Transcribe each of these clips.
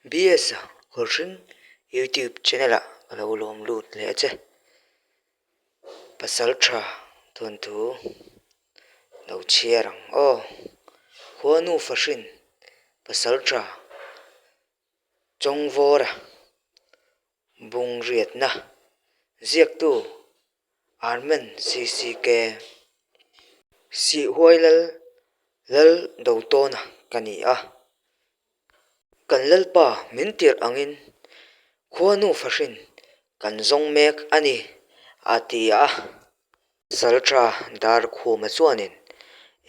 BS-a Khawlhring YouTube channel ah ka lo lawm lut leh a che. Pasal tha thawnthu lo chhiar ang aw. Khuanu fahrin pasal tha Chawngvawra Bungriatna ziaktu Armen CCK Sihhuai Lal Lal Dotawna ka ni a. Kan Lalpa min tirh angin khuanu fahrin kan zawng mek a ni, a ti a. Salṭha Darkhuma chuanin,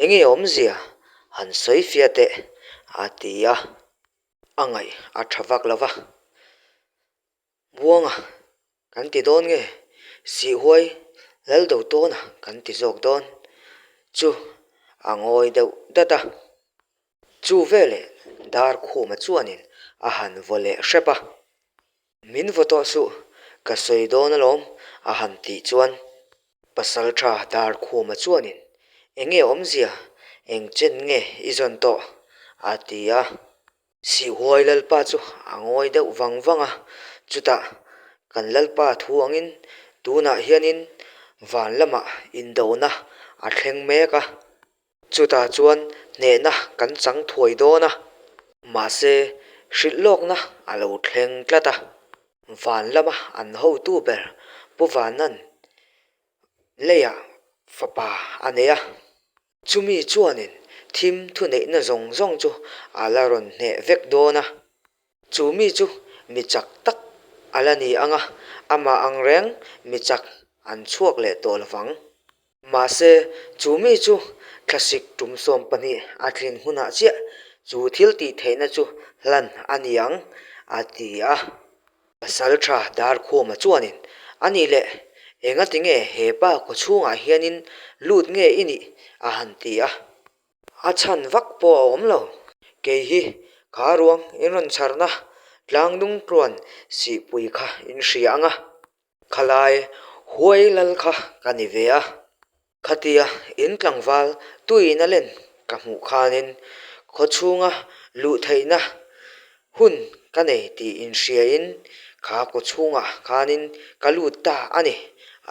Enge awmzia han sawi fiah teh, a ti a. A ngaih a ṭha vak lo va. Buanga kan ti dawn nge? Sihhuai Laldotawna kan ti zawk dawn chu a ngawi deuh dat a. Chu veleh Darkhuma chuanin a han vaw leh hrep a. Min vaw tawh suh, ka sawi dawn alawm a han tih chuan Pasalṭha Darkhuma chuanin eng nge awmzia, eng chen nge i zawn tawh? a ti a. Sihhuai Lalpa chu a ngawi deuh vang vang a, chutah kan Lalpa thu angin tunah hianin van lamah indona a thleng mek a. Chutah chuan hnehna kan chang thuai dawn a, mahse hrilh lawkna a lo thleng tlat a. Van lama an hotu ber Pu Vanan leiah fapa a nei a, chumi chuanin thim thuneihna zawng zawng chu a la rawn hneh vek dawn a. Chu mi chu mi chak tak a la ni ang a, amah ang reng mi chak an chhuak leh tawh lo vang. Mahse, chu mi chu thlasik tum 12 a tlin hunah chiah chu thil tih theihna chu hlan a ni ang, a ti a. Pasalṭha Darkhuma chuanin, A nih leh, engati nge he pa kawchhungah hianin lut nge i nih? a han ti a. A chhan vak pawh a awm lo. Kei hi kha ruang in rawn chharna tlangdung tluan sihpui kha in hria ang a, khalai huai lal kha ka ni ve a. Khatia in tlangval tuiin a len ka hmuh khanin khawchhunga luh theihna hun ka nei tih inhriain kha kawchhungah khanin ka lut ta a ni,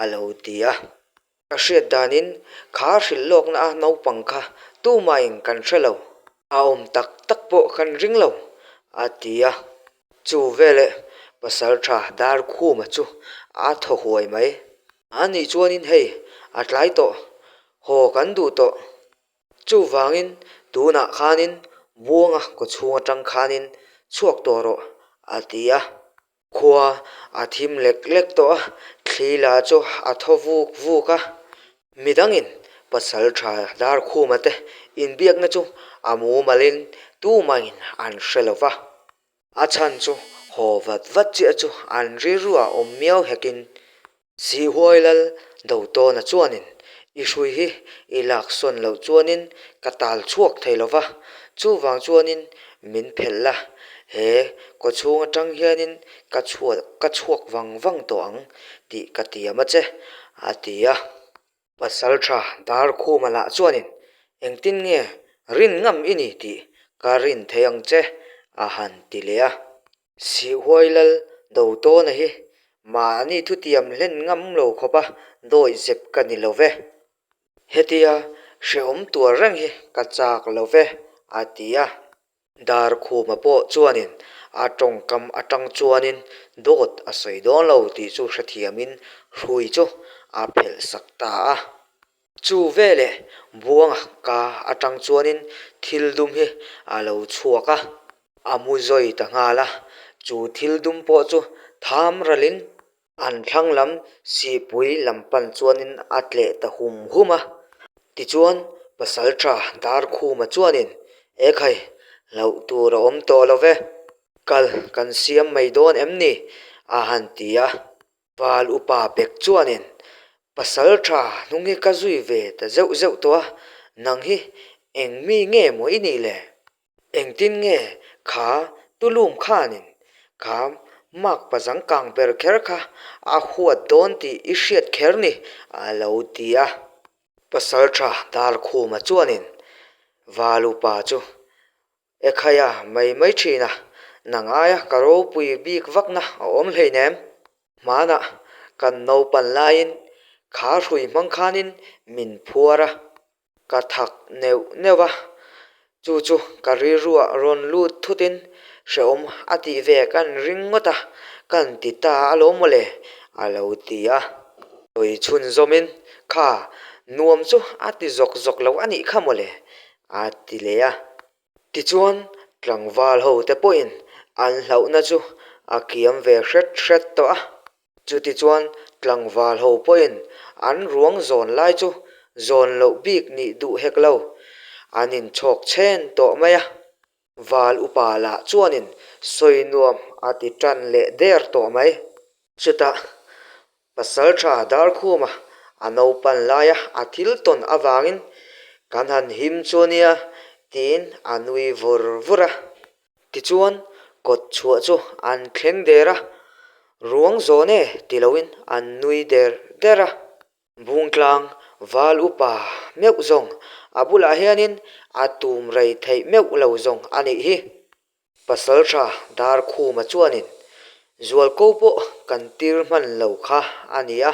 a lo ti a. Ka hriat danin kha hrilh lawkna a naupang kha tumahin kan hre lo, a awm tak tak pawh kan ring lo, a ti a. Chu veleh Pasalṭha Darkhuma chu a thaw huai mai. A nih chuanin hei a tlai tawh, haw kan duh tawh. Chuvangin tunah khanin Buanga kawchhung atang khanin chhuak tawh rawh, a ti a. Khua a thim lek lek tawh a, thli la chu a thaw vuk vuk a. Midangin pasal tha Darkhuma te inbiakna chu a mumalin tumahin an hre lo va. A chhan chu haw vat vat chiah chu an rilruah awm miau hekin Sihhuai lal Dotawna chuanin i hrui hi i lak sawn loh chuanin ka tal chhuak thei lo va, chuvang chuanin min phelh la, he kawchhung atang hianin ka chhuak ka chhuak vang vang tawh ang tih ka tiam a che, a ti a. Pasalṭha Darkhuma lah chuanin engtin nge rin ngam i ni tih ka rin thei ang che, a han ti leh a. Sihhuai lal Dotawna hi mahni thutiam hlen ngam lo khawpa dawi zep ka ni lo ve. Hetia hrehawm tuar reng hi ka chak lo ve, a ti a. Darkhuma pawh chuanin a tawngkam atang chuanin dawt a sawi dawn lo tih chu hrethiamin hrui chu a phelh sak ta a. Chu veleh Buanga ka atang chuanin thil dum hi a lo chhuak a, a mu zawi ta nghal a, chu thil dum pawh chu tham ralin an thlang lam sihpui lam pan chuanin a tleh ta hum hum a. Tichuan Pasalṭha Darkhuma chuanin, Ekhai, hlauh tur a awm tawh lo ve, kal kan siam mai dawn em ni? a han ti a. Val upa pek chuanin pasal tha hnung hi ka zui ve ta zeuh zeuh tawh a, nang hi eng mi nge maw i nih le? Engtin nge kha tulum khanin kha mak pazang kang ber kher kha a huat dawn tih i hriat kher ni? a lo ti a. Pasal tha Darkhuma chuanin val upa chu Ekhaia mai mai thin a, Nang aia ka ropui bik vakna a awm hleinem. Hmanah kan naupan laiin kha hrui hmang khanin min phuar a. Ka thak neuh neuh a, chu chu ka rilruah rawn lut thutin hrehawm a tih ve kan ring ngawt a, kan ti ta alawm mawle a lo ti a. Sawi chhunzawmin, Kha, nuam chu a ti zawk zawk lo a nih kha mawle a ti leh a. Tichuan, tlangval ho te pawhin an hlauhna chu a kiam ve hret hret tawh a. Chutichuan, tlangval ho pawhin an ruang zawn lai chu zawn loh bik nih duh hek lo, an inchhawk chhen tawh mai a. Val upa lah chuanin sawi nuam a ti tan leh der tawh mai. Chutah, Pasalṭha Darkhuma a naupan laia a thil tawn avangin kan han him chu ania tiin a nui vur vur a. Tichuan, kawt chhuah chu an thleng der a, ruang zawn e ti loin an nui der der a. Bungtlang val upa meuh zawng a bulah hianin a tum rei theih meuh lo zawng a nih hi. Pasalṭha Darkhuma chuanin Zualko pawh kan tir hman lo kha a ni a,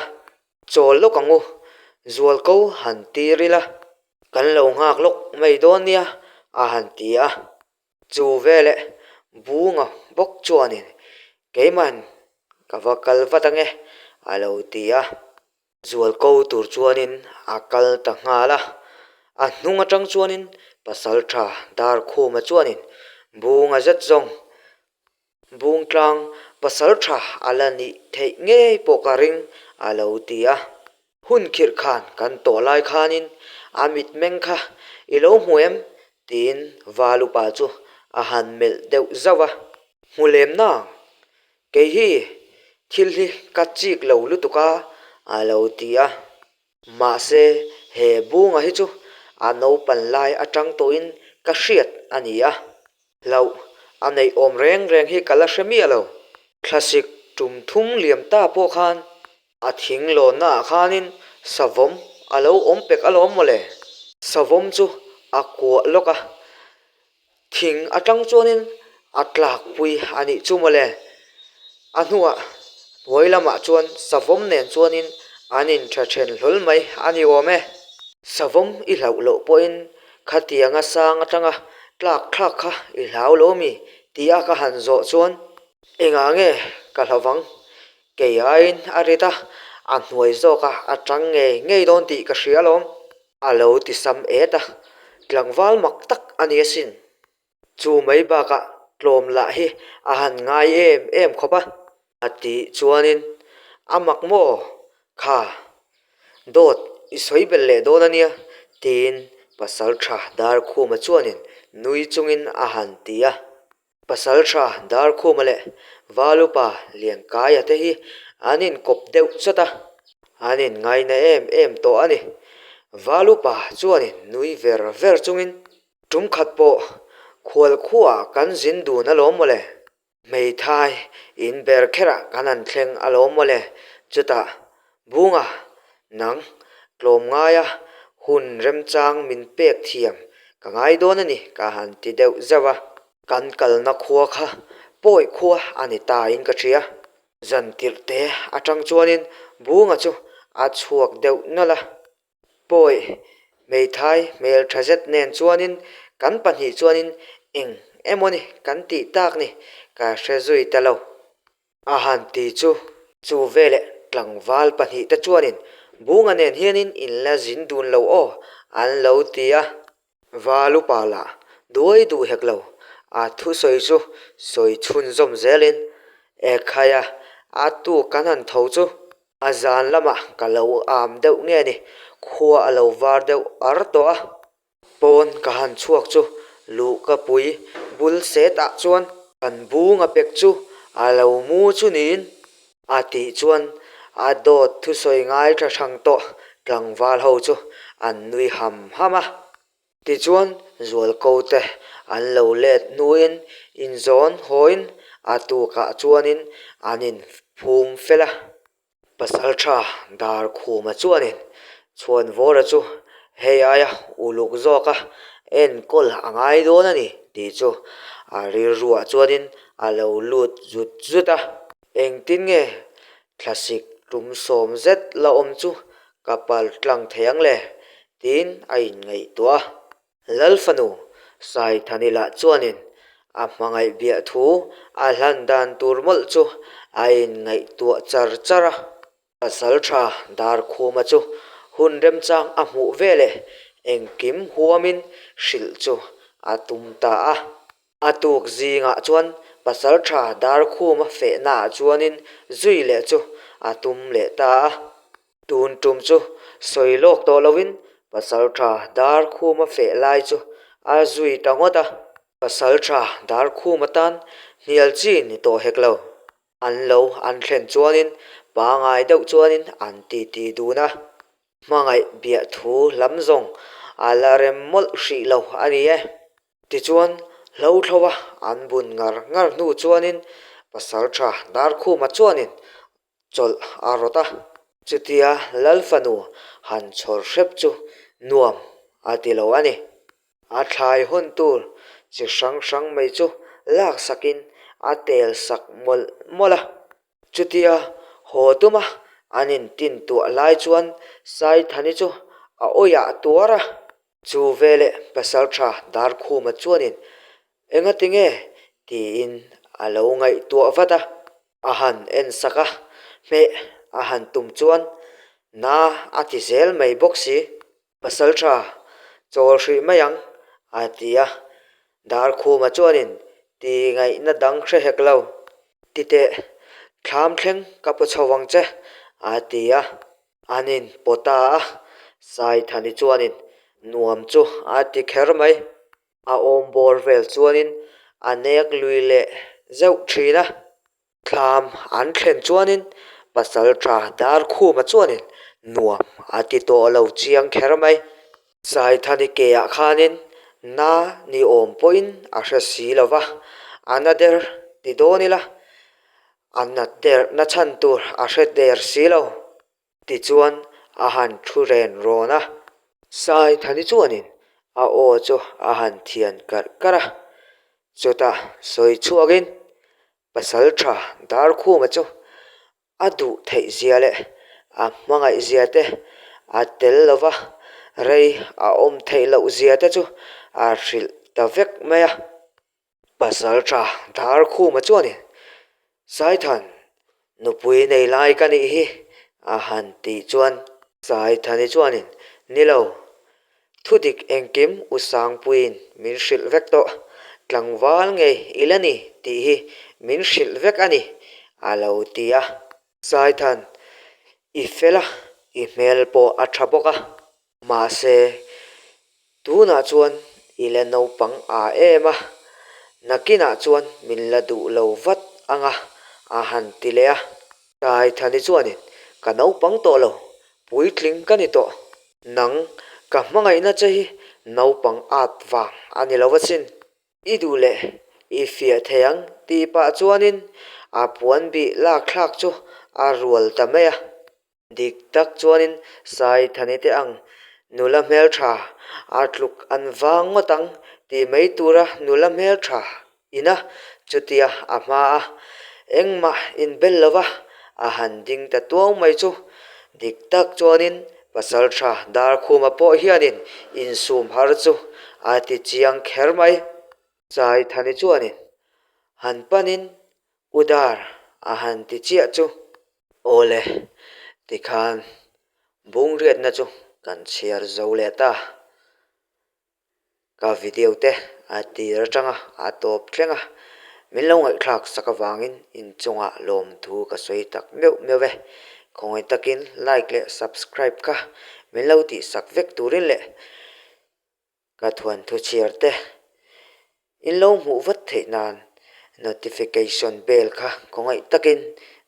chawl lawk ang u, Zualko han tir ila, kan lo nghak lawk mai dawn nia a han ti a. Chu veleh Bunga bawk chuanin Keiman ka va kal vat ange a lo ti a. Zualko tur chuanin a kal ta nghal a, a hnung atang chuanin Pasaltha Darkhuma chuanin Bunga zet zawng Bungtlang Pasaltha a la nih theih ngei pawh ka ring a lo ti a. Hun khirh khan kan tawh lai khanin a mitmeng kha i lo hmu em? tiin Valupa chu a han melh deuh zauh a. Hmu lem nang, kei hi thil hi ka chik lo lutuk a, a lo ti a. Mahse, he bunga hi chu a naupan lai atang tawhin ka hriat a ni a. Hlauh a neih awm reng reng hi ka la hre miah lo. Thlasik tum thum liam ta pawh khan A thing lawnna ah khanin savawm a lo awm pek alawm mawle. Savawm chu a kuah lawk a, thing atang chuanin a tlakpui a nih chu mawle. A hnuah hnuai lamah chuan savawm nen chuanin an intha then hlawl mai a ni awm e. Savawm i hlauh loh pawhin khatianga sang atanga tlak thlak kha i hlau lo mi tia ka han zawh chuan engah nge ka hlavang Kei aiin a rit a, a hnuai zawk a, a tang ngei ngei dawn tih ka hria alawm. A lo ti sam et a, tlangval mak tak a ni asin. Chu mai bakah tlawm lah hi a han ngai em em khawp a. A tih chuanin, A mak maw? Kha, dawt i sawi belh leh dawn a nia, tiin Pasalṭha Darkhuma chuanin nui chungin a han ti a. Pasalṭha Darkhuma leh Valupa Liankaia te hi an inkawp deuh chawt a, an inngaina em em tawh a ni. Valupa chuanin nui ver ver chungin, Tum khat pawh khual khuaah kan zin dun alawm mawle, hmeithai in ber kherah kan han thleng alawm mawle, chutah Bunga, nang tlawmngaia hun remchang min pek thiam ka ngai dawn a ni ka han ti deuh zauh a. Kan kalna khua kha pawi khua a ni ta in ka hria. Zan tirh te atang chuanin Bunga chu a chhuak deuh nawlh a. Pawi hmeithai hmel tha zet nen chuanin kan pahnih chuanin eng emawni kan tih tak ni ka hre zui ta lo. A han ti chu. Chu veleh tlangval pahnihte chuanin Bunga nen hianin in la zin dun lo aw an lo ti a. Valupa lah duai duh hek lo, a thusawi chu sawi chhunzawm zelin Ekhaia a tu kan han tho chu a zan lamah ka lo am deuh nge ni, khua a lo var deuh ar tawh a. Pawn ka han chhuak chu luh ka pui bul set ah chuan kan bung a pek chu a lo mu chu niin a tih chuan a dawt thusawi ngai tha hrang tawh tlangval ho chu an nui ham ham a. Tichuan Zualko te an lo let hnuin inzawn hawiin a tukah chuanin an inphum fel a. Pasalṭha Darkhuma chuanin Chhuanvawra chu hei aia uluk zawka enkawl a ngai dawn a ni tih chu a rilruah chuanin a lo lut zut zut a. Engtin nge thlasik tum sawm zet la awm chu ka pal tlang thei ang le? tiin a inngaihtuah a. Lal fanu Saithanila chuanin a hmangaih biah thu a hlan dan tur mawlh chu a inngaihtuah char char a. Pasal tha Darkhuma chu hun remchang a hmuh veleh engkim huamin hrilh chu a tum ta a. A tuk zingah chuan pasal tha Darkhuma fehnaah chuanin zui leh chu a tum leh ta a. Tun tum chu sawi lawk tawh loin pasal tha Darkhuma feh lai chu a zui ta ngawt a. Pasal tha Darkhuma tan hnial chi ni tawh hek lo. An lo an thlen chuanin pangai deuh chuanin an titi dun a, hmangaih biah thu lam zawng a la rem mawlh hrih lo a ni e. Tichuan hlo thlo a an bun ngar ngar hnu chuanin Pasaltha Darkhuma chuanin chawlh a rawt a. Chutia Lal fanu han chhawr hrep chu nuam a ti lo a ni. A thlai hawn tur chi hrang hrang mai chu laksakin a tel sak mawlh mawlh a. Chutia haw tuma an intin tuah lai chuan Saithani chu a awiah tuar a. Chu veleh Pasaltha Darkhuma chuanin Engati nge? tiin a lo ngaihtuah vat a. A han en sak a, hmeh a han tum chuan na a ti zel mai bawk si. Pasal tha, chawl hrih mai ang, a ti a. Darkhuma chuanin ti ngaihna dang hre hek lo. Ti teh, thlam thleng ka paw chho ang che, a ti a. An in paw ta a, Saithani chuanin nuam chu a ti kher mai. A awm bawr vel chuanin a nek lui leh zeuh thin a. Thlam an thlen chuanin pasal tha Darkhuma chuanin nuam a ti tawh lo chiang kher mai. Saithani keah khanin na ni awm pawhin a hre si lo va, a na der ti dawn ila, a nat der na chhan tur a hre der si lo. Tichuan a han thu ren rawn a. Saithani chuanin a aw chu a han thian karh karh a, chutah sawi chhuakin pasal tha Darkhuma chu a duh theih zia leh a hmangaih zia te a tel lo va, rei a awm theih loh zia te chu a hrilh ta vek mai a. Pasal tha Darkhuma chuanin, Saithan, nupui nei lai ka nih hi, a han tih chuan Saithani chuanin, Ni lo, thudik engkim U Sangpuiin min hrilh vek tawh, tlangval ngei i la ni tih hi min hrilh vek a ni, a lo ti a. Saithan, i fel a, i hmel pawh a tha bawk a. Mahse, tunah chuan i la naupang a em a, nakinah chuan min la duh lo vat ang a, a han ti leh a. Taithani chuanin, Ka naupang tawh lo, puitling ka ni tawh. Nang, ka hmangaihna che hi naupang at vang a ni lo asin. I duh leh i fiah thei ang tih pah chuanin a puan bih lak thlak chu a rual ta mai a. Dik tak chuanin Saithani te ang nula hmeltha a tluk an vang ngawt ang tih mai tura nula hmeltha ina chutia a hma a engmah inbel lova a han ding ta tuau mai chu dik tak chuanin Pasaltha Darkhuma pawh hianin insum har chu a ti chiang kher mai. Saithani chuanin han panin U Dar a han ti chiah chu. Awle, tikhan bungriatna chu kan chhiar zo leh ta. Ka video te a tir atanga a tawp thleng a, min lo ngaihthlak sak avangin inchungah lawmthu ka sawi tak meuh meuh e. Khawngaih takin like leh subscribe kha min lo tihsak vek turin leh Ka thuan thu chhiar te in lo hmuh vat theih nan notification bell kha khawngaih takin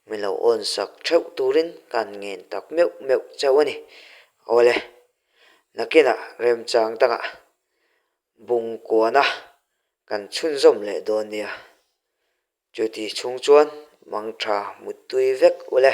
min lo on sak theuh turin kan ngen tak meuh meuh chauh a ni. Awle, nakinah remchang dangah bungkuana kan chhunzawm leh dawn nia. Chuti chhung chuan mangtha muttui vek ule.